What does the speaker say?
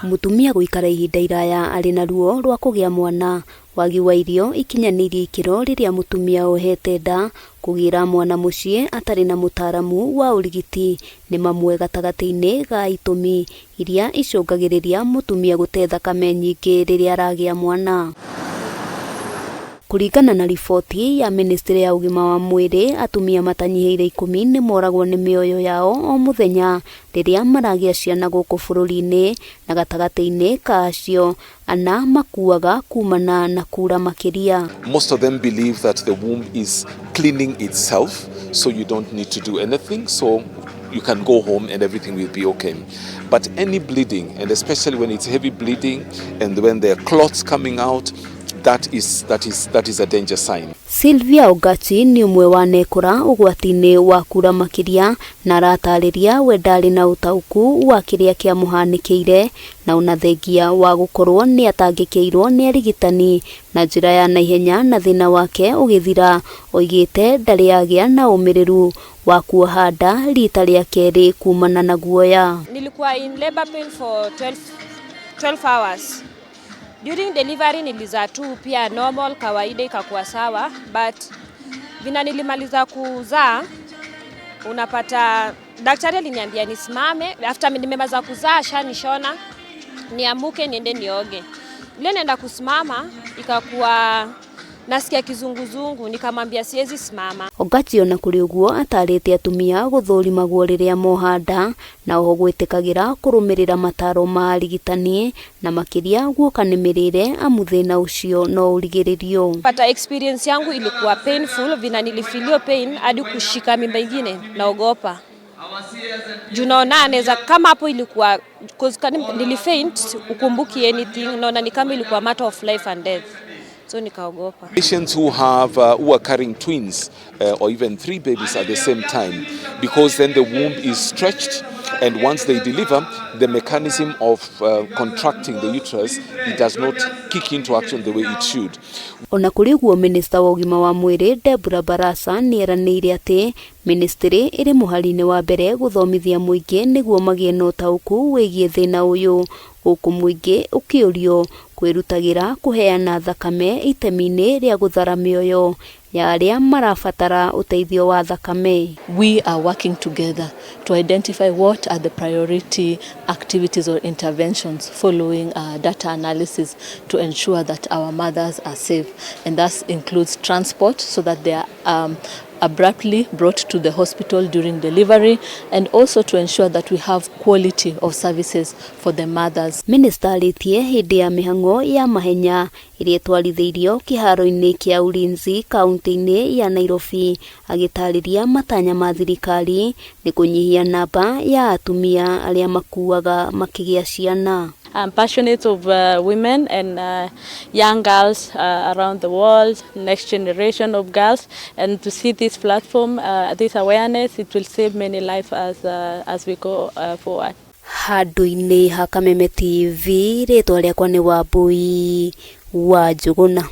Mũtumia gũikara ihinda iraya arĩ na ruo rwa kũgĩa mwana, wagi wa irio ikinyanĩirie ikĩro rĩrĩa mũtumia ohete nda, kũgĩra mwana mũciĩ atarĩ na mũtaaramu wa ũrigiti nĩ mamwe gatagatĩ-inĩ ga itũmi iria icũngagĩrĩria mũtumia gũte thakame nyingĩ rĩrĩa aragĩa mwana. Kũringana na riboti ya mĩnĩstrĩ ya ũgima wa mwĩrĩ, atumia matanyihĩire 10 nĩ moragwo nĩ mĩoyo yao o mũthenya rĩrĩa maragĩa ciana gũkũ bũrũri-inĩ, na gatagatĩ-inĩ ka acio ana makuaga kumana na kura makĩria. Most of them believe that the womb is cleaning itself, so you don't need to do anything, so you can go home and everything will be okay. But any bleeding, and especially when it's heavy bleeding and when there are clots coming out, that is a danger sign. Sylvia Ogachi nĩ ũmwe wanekora ũgwati-inĩ wa kura makĩria na aratarĩria we ndarĩ na ũtaũku wa kĩrĩa kĩamũhanĩkĩire na ona thengia wa gũkorwo nĩ atangĩkĩirwo nĩ arigitani na njĩra ya naihenya na thĩna wake ũgĩthira. Oigĩte ndarĩ agĩa na ũmĩrĩru wa kuoha nda rita rĩa kerĩ kumana na guoya. Nilikuwa in labor pain for 12 hours. During delivery nilizaa tu pia normal, kawaida, ikakuwa sawa, but vina nilimaliza kuzaa, unapata daktari aliniambia nisimame after nimemaliza kuzaa, ashanishona, niamuke niende nioge. Vile naenda kusimama, ikakuwa nasikia kizunguzungu, nikamwambia siwezi simama. Ogachi ona kũrĩ ũguo atarĩte atumia gũthũrimagwo rĩrĩa moha nda na oho gwĩtĩkagĩra kũrũmĩrĩra mataro ma arigitani na makĩria guoka nĩ mĩrĩre amu thĩna ũcio no ũrigĩrĩrio. Pata experience yangu ilikuwa painful, vina nilifeel hiyo pain hadi kushika mimba ingine naogopa. Juu naona anaweza kama hapo ilikuwa, 'cause nilifaint, ukumbuki anything, naona ni kama ilikuwa matter of life and death. So nikaogopa. Patients who are carrying twins or even three babies at the same time, because then the womb is stretched, and once they deliver, the mechanism of contracting the uterus, it does not kick into action the way it should. Ona kũrĩ ũguo, minista wa ũgima wa mwĩrĩ Deborah Barasa nĩ eranĩire atĩ ministry ĩrĩ mũhari-inĩ wa mbere gũthomithia mũingĩ nĩguo magĩe na ũtaũku wĩgiĩ thĩna ũyũ, gũkũ mũingĩ ũkĩũrio kwĩrutagĩra kũheana thakame itemi-inĩ rĩa gũthara mĩoyo ya arĩa marabatara ũteithio wa thakame. We are working together to identify what are the priority activities or interventions following data analysis to ensure that our mothers are safe. And that includes transport so that they are abruptly brought to the hospital during delivery, and also to ensure that we have quality of services for the mothers. Minista arĩtie hĩndĩ ya mĩhang'o ya mahenya ĩrĩa ĩtwarithĩirio kĩharo-inĩ kĩa Ulinzi kaunti-inĩ ya Nairobi, agĩtarĩria matanya ma thirikari nĩ kũnyihia namba ya atumia arĩa makuaga makĩgĩa ciana. I'm passionate of women and young girls around the world, next generation of girls, and to see this platform, this awareness, it will save many lives as we go forward. Handũ-inĩ ha Kameme TV, rĩtwa rĩakwa nĩ Wambui wa Njũgũna.